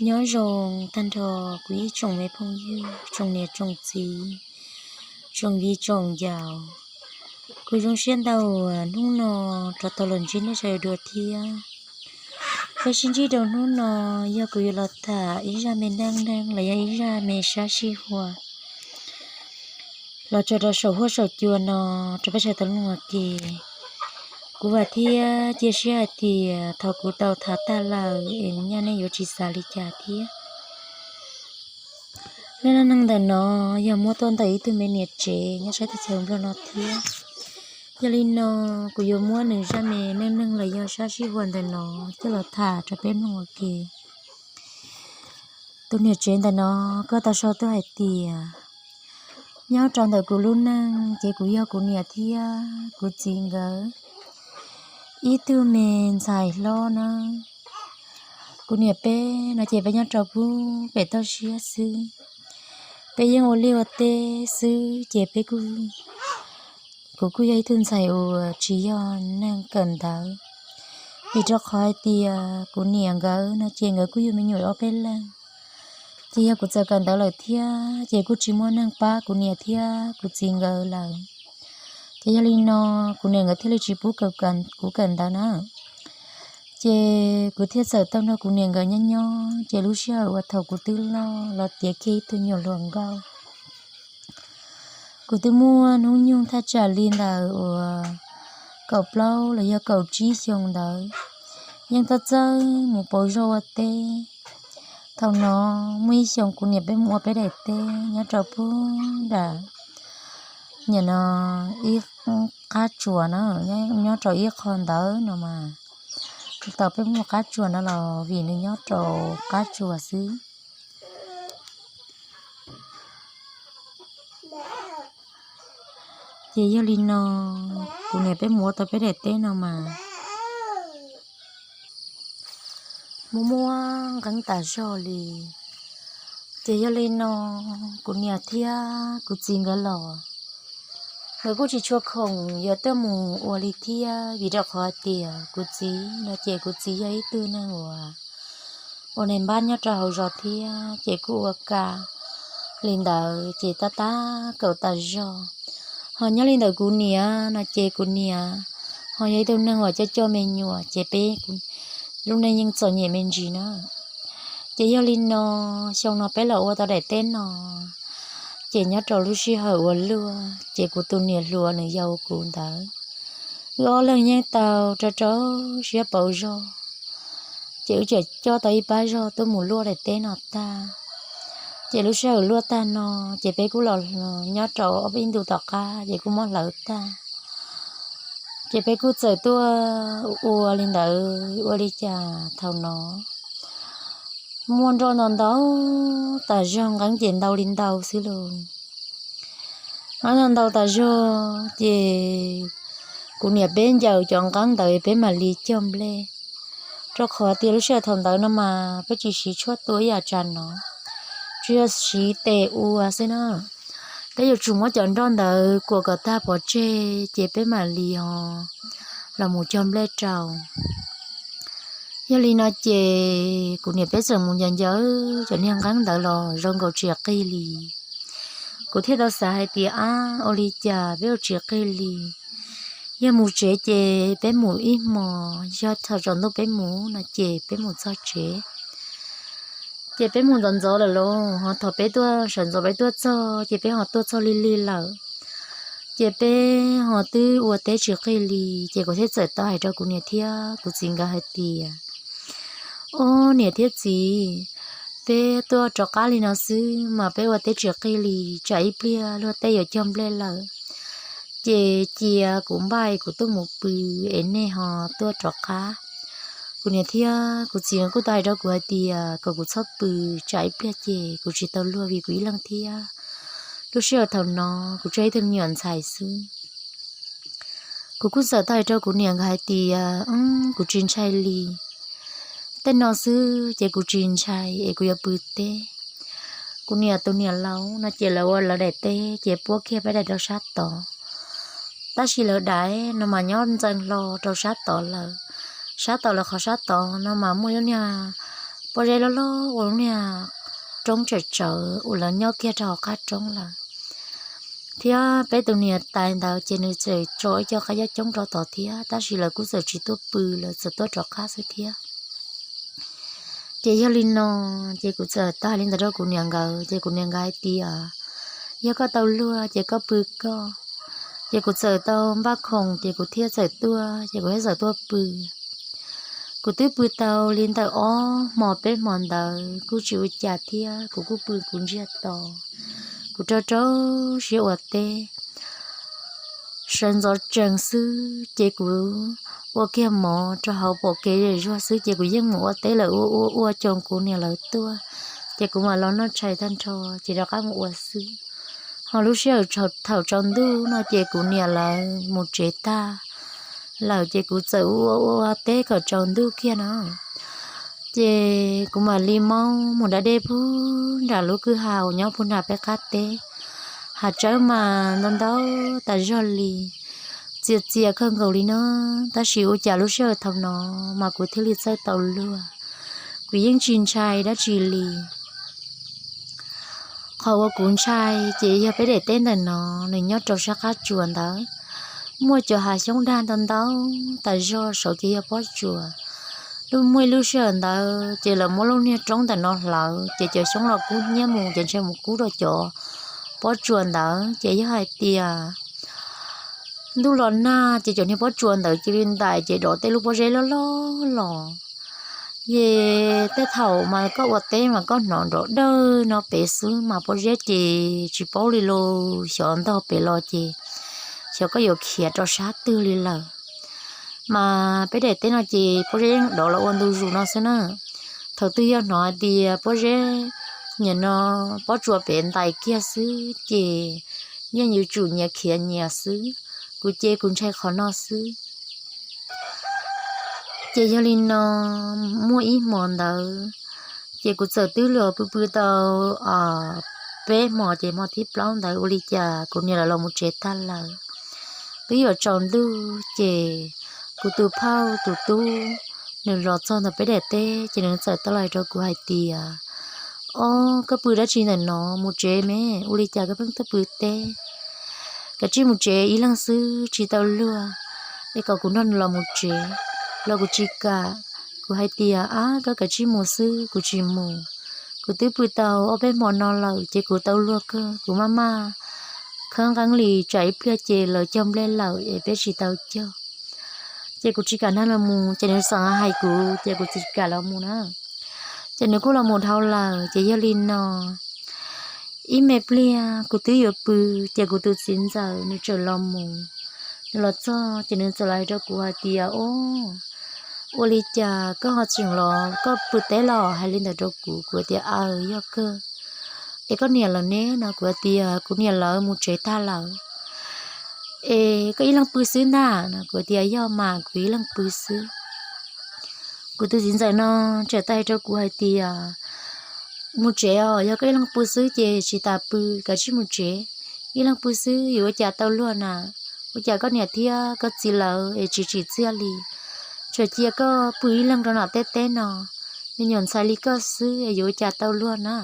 Nyob zoo tag nrho kuv ib tsoom me phooj ywg, tsoom niam tsoom txiv, tsoom viv tsoom ncaus. Kuv zoo siab ntau uas hnub no rov tau los ntsib nej sawv daws dua thiab. Peb sib ntsib rau hnub no yog kuv yuav los tham ib zaj me neej neeg los yog ib zaj me sab sij huam los tso rau saum huab saum cua no rau peb sawv daws mloog ua ke. Kuv vam thiab cia siab hais tias thaum kuv tau tham tag lawm es nyaj nej yuav tsis xav li cas thiab. Zaj neej neeg ntawm no yog muab tuaj ntawm ib tug me niam tsev nyob sab teb chaws Nplog no thiab. Yog li no, kuv yuav muab nws zaj me neej neeg los yog sab sij huam ntawm no coj los tham rau peb mloog ua ke. Tus niam tsev ntawm no, koj tau sau tuaj hais tias, nyob rau ntawm kuv lub neej ces kuv yog kuv niam thiab kuv txiv nkawd ib tug me ntxhais hlob na. Kuv niam peb no ces peb nyob rau pub pem toj siab xwb. Peb yeej ua liaj ua teb xwb ces peb kuj, kuv kuj yog ib tug ntxhais uas tsis yog neeg kawm ntawv, vim rau qhov hais tias kuv niam nkawd no ces nkawd kuj yug me nyuam ob peb leeg. Ces yog kuv txawm kawm ntawv lawm thiab ces kuj tsis muaj neeg pab kuv niam thiab kuv txiv nkawd lawm. Ces yog li no, kuv niam nkawd thiaj li tsis pub kuv kawm ntawv na. Ces kuv thiaj txawm tau nrog kuv niam nkawd nyob nyob, ces lub sij hawm uas thaum kuv twb loj los tiav kiag ib tug nyuam hluas nkauj, kuv twb muaj hnub nyoog thaj tsam li ntawm uas kaum plaub los yog kaum tsib xyoo ntawd, yeej txawj txawj mus pauv zog ua teb. Thaum no muaj ib xyoos kuv niam peb mus ua peb daim teb nyob rau pub nram, nim no ib qab tsuas na, nyob rau ib qho ntawd no mas, thaum peb mus qab tsuas no los vim nws nyob rau qab tsuas xwb. Ces yog li no, kuv niam peb mus ua tau peb daim teb no mas muaj muaj nqeeb tas zog li. Ces yog li no, kuv niam thiab kuv txiv nkawd los, nkawd kuj tsis tshua khoom yuav tuaj mus ua li thiab, vim rau qhov hais tias kuv txiv no ces kuv txiv yog ib tug neeg uas ua neeg npab nyob rau hauv zos thiab ces kuj ua kam li ntawd ces tab tab kaum tas zog. Ho nyob li ntawm kuv niam no ces kuv niam ho yog ib tug neeg uas coj coj me nyuam ces peb lub neej yeej txom nyem me ntsis na. Ces yog li no, xyoo no peb los ua tau daim teb no, ces nyob rau lub sij hawm uas luaj ces kuv tus niam hluas nws yau kuv ntawd, wb ob leeg yeej tau rau rau siab pauv zog, ces wb tseem coj tau ib pab zog tuaj mus luaj daim teb no tag. Ces lub sij hawm luaj tag no, ces peb kuj los nyob rau ob peb ntu tom qab ces kuj muab hlawv tag. Ces peb kuj txawm tuaj ua li ntawd ua li cas thaum no muaj nroj ntau ntau tas zog, nqeeb ces ntau li ntau xwb lauj. Nqeeb ntau ntau tas zog ces kuv niam peb ncaws cov nqeeb ntawd peb mam li cog nplej, rau qhov tias lub sij hawm thaum ntawd no mas peb tsis siv tshuaj tua ib yam tsam no, tsuas yog siv tes ua xwb na. Peb yuav tsum muab cov nroj ntawd kuam kom tag pov tseg ces peb mam li ho los mus cog nplej rau. Yog li no ces kuv niam peb txawm mus ncaws ncaws cov niag nqeeb ntawd los zoo nkaus tsis qig li. Kuv thiaj tau xav hais tias, ab, ua li cas peb ua tsis qig li? Yog mus tsev ces peb mus ib hmos, yog thaum tsaus ntuj peb mus no ces peb mus txog tsev. Ces peb mus ntxov ntxov lawm lauj, ho thaum peb tuaj sawv ntxov peb tuaj txog ces peb ho tuaj txog lig lig lawm. Ces peb ho twb ua teb tsis qig li, ces kuv thiaj txawm tau hais rau kuv niam thiab kuv txiv nkawd hais tias, ob niam thiab txiv, peb tuaj rov qab li no xwb mas peb ua teb tsis qig li, tsam ib pliag luag tej yuav cog nplej lawm, ces cia kuv npaj kuv tuaj mus pw es nej ho tuaj rov qab. Kuv niam thiab kuv txiv kuj tau hais rau kuv hais tias kom kuv txhob pw, tsam ib pliag ces kuv tsis tau luag vim kuv ib leeg thiab. Lub sij hawm thaum no kuv tsuas ib tug me nyuam ntxhais xwb. Kuv kuj txawm tau hais rau kuv niam nkawd hais tias, kuv tsis ntshai li, tej no xwb ces kuv tsis ntshai es kuv yuav pw teb. Kuv niam tus niam laus no ces lawv ua lawv daim teb ces puab kiag peb daim rau sab tod, tab sis lawv daim no mas nyob ntxeev hlo rau sab tod lawm. Sab tod lawv qhov sab tod no mas muaj ib lub niag pob zeb loj loj ua lub niag roob tsawm tsawv uas lawv nyob kiag rau hauv qab roob lawm. Thiab peb tus niam tais ntawd ces nws txawm tso ib co qab coob coob rau tod thiab, tab sis lawv kuj txawm tsis tuaj pw, lawv txawm tuaj rov qab xwb thiab. Ces yog li no, ces kuv txawm tau hais li ntawd rau kuv niam nkawd, ces kuv niam nkawd hais tias, yog koj tau luag ces koj pw koj. Ces kuv txawm tau npaj khoom, ces kuv thiaj txawm tuaj, ces kuv thiaj txawm tuaj pw. Kuv twb pw tau li ntawm ob hmo peb hmo ntawd kuj tsis ua cas thiab, kuv kuj pw kuv ntsiag to, kuv rau rau siab ua teb. Sawv ntxov tsees xwb ces kuv ua kiag mov rau hauv pom kev zem zuag xwb, ces kuv yeej mus ua teb lawm, ua ua ua ces kuv niam lawv tuaj, ces kuv mam los noj tshais tag nrho, ces rov qab mus ua xwb. Ho lub sij hawm thaum tsaus ntuj no ces kuv niam lawv mus tsev tag lawm, ces kuv txawm ua ua teb kom tsaus ntuj kiag no. Ces kuv mam li maub mus da dej pug nram lub kwj ha uas nyob pug nram peb qab teb. Hav tsawb mas ntau ntau tas zog li, txias txias kawg nkaus li no, tab sis ua cas lub sij hawm thaum no mas kuv thiaj li txawj tau luag, kuv yeej tsis ntshai dab tsi li. Qhov uas kuv ntshai ces yog peb daim teb ntawm no, nws nyob rau sab qab tsuas ntawd, muaj cov hav xyoob dag ntau ntau tas zog, saud ces yog pob tsuas. Lub muaj ib lub sij hawm ntawd ces lawv muab lub niag roob ntawm no hlawv, ces cov xyoob los kub hnyiab mus, ces ntshe mus kub rau cov pob tsuas ntawd, ces yog hais tias ntuj los nag ces cov niag pob tsuas ntawd cia li ntais ces dov tej lub pob zeb loj loj los. Ces tej thaum mas koj ua teb mas koj hnov nrov dawg no pem xwb mas pob zeb ces tsis paub li los xyov ntog pem los ces xyov koj yuav khiav rau sab twg li lawm. Mas peb daim teb no ces pob zeb yeej dov los ua ntu zus no xwb na. Thaum twg yog hnov hais tias pob zeb nyiam no, pob tsuas pem ntais kiag xwb ces yeej yuav tsum nyias khiav nyias xwb. Kuv ces kuv ntshai qhov no xwb. Ces yog li no, muaj ib hmo ntawd ces kuv txawm twb los pw pw tau peb hmo, ces hmo thib plaub ntawd ua li cas kuv niam lawv los mus tsev tag lawm. Twb yuav tsaus ntuj ces kuv tus phauj tus tub nws los txog ntawm peb daim teb ces nws txawm tau los hais rau kuv hais tias, Ob, koj pw dab tsi ntawm no, mus tsev me, ua li cas koj pheej tuaj pw teb? Kav tsij mus tsev ib leeg xwb tsis tau luag, es kom kuv nrog nws los mus tsev los kuv tsis kam. Kuv hais tias, Ab, koj kav tsij mus xwb, kuv tsis mus. Kuv twb pw tau ob peb hmo no lawm ces kuv tau luag kawg, kuv maj maj khawb nqeeb li, tsam ib pliag ces lawv cog nplej lawm es peb tsis tau cog. Ces kuv tsis kam nrog nws los mus, ces nws xeem hais kuv ces kuv tsis kam los mus na. Ces nws kuj los mus dhau lawm, ces yog li no, ib me pliag kuv twb yuav pw, ces kuv tus txiv ntxawm nws txawm los mus. Nws los txog ces nws txawm los hais rau kuv hais tias, Ob, ua li cas koj ho tseem los, koj pw teb los? Hais li ntawd rau kuv, kuv tias, Aws, yog kawg. Es koj niam lawv ne? No kuv tias, Kuv niam lawv mus tsev tag lawm. Es koj ib leeg pw xwb ntag? No kuv tias, Yog mas, kuv ib leeg pw xwb. Kuv tus txiv ntxawm no txawm tau hais rau kuv hais tias, Mus tsev os, yog koj ib leeg pw xwb ces tsis tas pw, kav tsij mus tsev. Ib leeg pw xwb yuav ua cas tau luag na? Ua cas koj niam thiab koj txiv lawv es tsis tsim txiaj li, tsuas cia koj pw ib leeg rau nram tej teb no, me nyuam ntxhais li koj xwb es yuav ua cas tau luag na?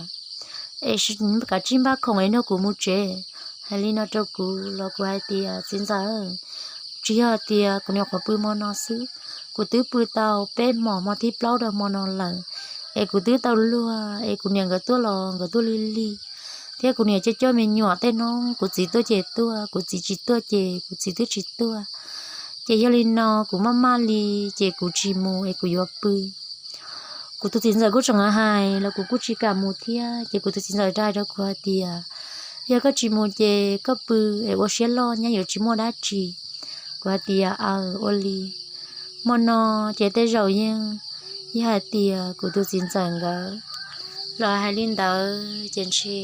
Es kav tsij npaj khoom es nrog kuv mus tsev. Hais li no rau kuv los kuv hais tias, Txiv ntxawm, tsis yog tias kuv nyuam qhuav pw hmo no xwb, kuv twb pw tau peb hmos, hmo thib plaub rau hmo no lawm, es kuv twb tau luag, es kuv niam nkawd tuaj los nkawd tuaj lig lig, thiab kuv niam coj coj me nyuam tej hnub, kuv txiv tuaj ces tuaj, kuv txiv tsis tuaj ces kuv txiv twb tsis tuaj. Ces yog li no kuv maj maj li, ces kuv tsis mus es kuv yuav pw. Kuv tus txiv ntxawm kuj tseem hais los kuv kuj tsis kam mus thiab, ces kuv tus txiv ntxawm hais rau kuv hais tias, Yog koj tsis mus ces koj pw es ua siab loj nyab yuav tsis muaj dab tsi. Kuv hais tias, Aws, ua li. Hmo no ces tej zaum yeej, yog hais tias kuv tus txiv ntxawm nkawd los hais li ntawd ces ntshe,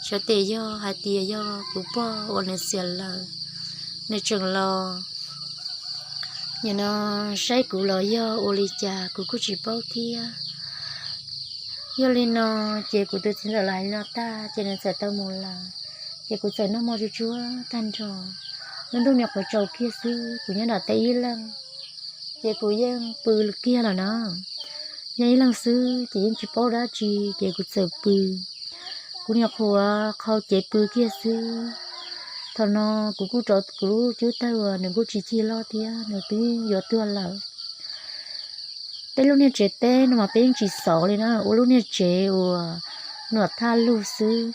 xyov tes yog hais tias yog kuv pog ua nws xiam lawm, nws tseem los nim no saib kuv los yog ua li cas kuv kuj tsis paub thiab. Yog li no, ces kuv tus txiv ntxawm los hais li no tag ces nws txawm tau mus lawm. Ces kuv txawm noj hmo tsuag tsuag tag nrho, lub ntuj nyuam qhuav tsaus kiag xwb, kuv nyob nram teb ib leeg, ces kuv yeej pw kiag lawm na. Nyob ib leeg xwb ces yeej tsis paub dab tsi ces kuv txawm pw. Kuv nyuam qhuav qhau cev pw kiag xwb, thaum no kuv kuj rov kuv lub cub tawg uas nws kuj tsis cig loj thiab nws twb yuav tuag lawm. Peb lub niag tsev teb no mas peb yeej tsis xov li na, ua lub niag tsev uas nuam thaj lug xwb,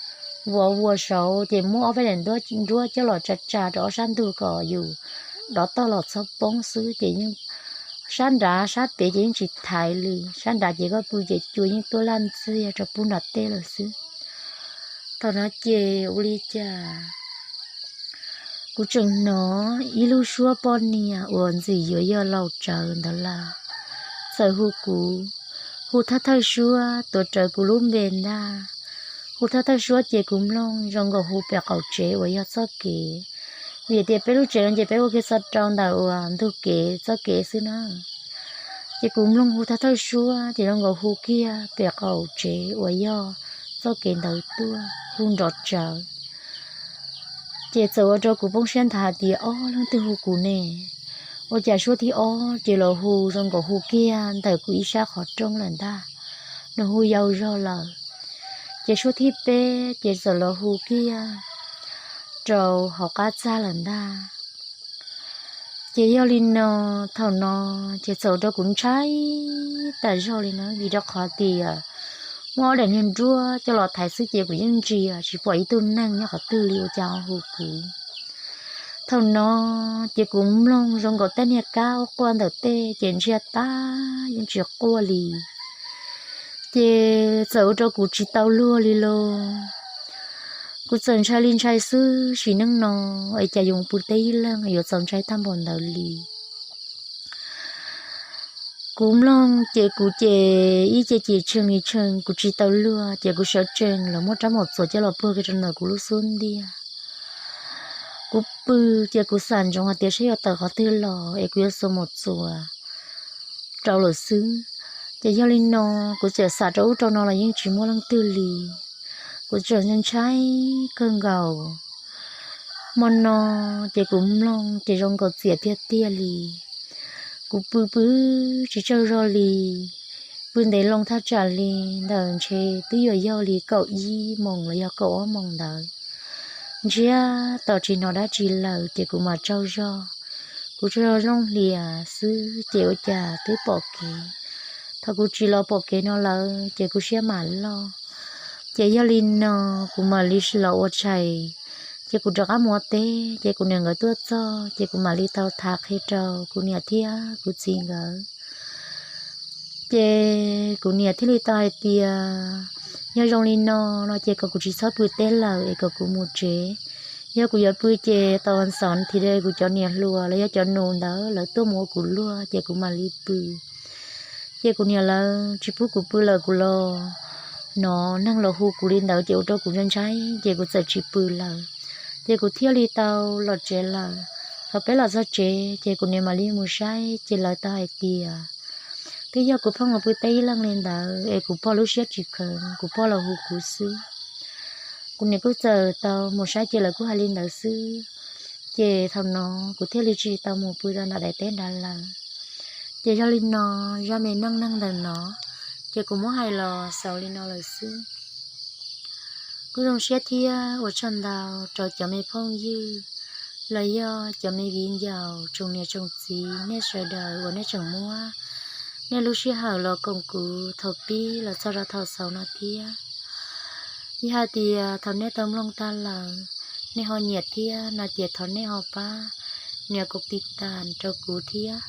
vov vuas saud ces muab ob peb daim nruab coj los tsa tsa rau ob sab ntug kom yus dov toj los txhob poob xwb ces yeej sab nrad sab pem ces yeej tsis thaiv li. Sab nrad ces koj pw ces cua yeej tuaj laj ntxiag rau pub nram tej lawm xwb. Thaum no ces ua li cas kuv tseem hnov ib lub suab poj niam uas ntxim yuav yog laus tsawv ntawd lawm txawm hu kuv, hu thawj thawj suab tuav rawv kuv lub npe ntag. Hu thawj thawj suab ces kuv mloog zoo nkaus hu pem qaum tsev uas yog txoj kev, vim tias peb lub tsev no ces peb ua kiag txog rau ntawm uas ntug kev txoj kev xwb na. Ces kuv mloog hu thawj thawj suab ces zoo nkaus hu kiag pem qaum tsev uas yog txoj kev ntawd tuaj hu nrov tsawv. Ces txawm ua rau kuv poob siab nthav hais tias ob leej twg hu kuv ne. Ua cas suab thib ob ces los hu zoo nkaus hu kiag ntawm kuv ib sab qhov rooj lawm ntag, nws hu yau zog lawm. Ces suab thib peb ces txawm los hu kiag rau hauv qab txag lawm ntag. Ces yog li no, thaum no ces txawm ua rau kuv ntshai tas zog li na, vim rau qhov tias muaj ob daim niag nruab coj los thaiv xwb ces kuv yeej ntsia tsis pom ib tug neeg nyob qhov twg li ua cas ho hu kuv. Thaum no ces kuv mloog zoo nkaus tej niag kab quaj ntawm tej ces ntsiag tag yeej tsis quaj li. Ces txawm ua rau kuv tsis tau luag li lauj. Kuv txawm ntshai li ntshai xwb, sim neej no es cas yuav pw teb ib leeg yuav txaus ntshai tag npaum ntawd li. Kuv mloog ces kuv ces ib ce ces tshee li tshee, kuv tsis tau luag ces kuv sawv tsees los muab rab maum txuas coj los puag kiag rau ntawm kuv lub xub ntiag. Kuv pw ces kuv xam ntsoov hais tias saib yuav tawm qhov twg los es kuv yuav xuas maum txuas rau lawm xwb. Ces yog li no, kuv txawm xam rau ub rau no los yeej tsis muaj leej twg li. Kuv tseem ntshai kawg nkaus. Hmo no ces kuv mloog ces zoo nkaus txias tiag tiag li. Kuv pw pw tsis tsaug zog li, pw ntev loo thaj tsam li ntawm ntshe twb yuav yog li kaum ib moos los yog kaum ob moos ntawd. Ntsiag to tsis hnov dab tsi lawm ces kuv mam tsaug zog. Kuv tsaug zog zoo hlias xwb ces ua cas twb pom kev. Thaum kuv tsim los pom kev no lawm ces kuv siab mam loj. Ces yog li no, kuv mam li los ua tshais, ces kuv rov qab mus ua teb ces kuv niam nkawd tuaj txog ces kuv mam li tau tham qhia rau kuv niam thiab kuv txiv nkawd. Ces kuv niam thiaj li tau hais tias yog zoo li no no ces kom kuv tsis txhob pw teb lawm es kom kuv mus tsev. Yog kuv yuav pw ces tau xav thiv de kuv cov niam hluas los yog cov nus ntawd lawv tuaj mus ua kuv luag ces kuv mam li pw. Ces kuv niam lawv tsis pub kuv pw lawm, kuv los hnov neeg los hu kuv li ntawd ces ua rau kuv ntshai ntshai ces kuv txawm tsis pw lawm. Ces kuv thiaj li tau los tsev lawm. Thaum peb los txog tsev ces kuv niam mam li mus saib ces lawv tau hais tias twb yog kuv pheej mus pw teb ib leeg li ntawd es kuv pog lub siab tsis kheev, kuv pog los hu kuv xwb. Kuv niam kuj txawm tau mus saib ces lawv kuj hais li ntawd xwb. Ces thaum no kuv thiaj li tsis tau mus pw rau nram daim teb nrad lawm. Ces yog li no, zaj me neej neeg ntawm no ces kuv muab hais los xaus li no lawm xwb. Kuv zoo siab thiab ua tsaug ntau rau cov me phooj ywg los yog cov me viv ncaus tsoom niam tsoom txiv nej sawv daws uas nej tseem muab nej lub sij hawm los koom kuv thaum pib los txog rau thaum xaus no thiab. Yog hais tias thaum nej tau mloog tag lawm, nej ho nyiam thiab no ces thov nej ho pab nias kuv tiv tas rau kuv thiab.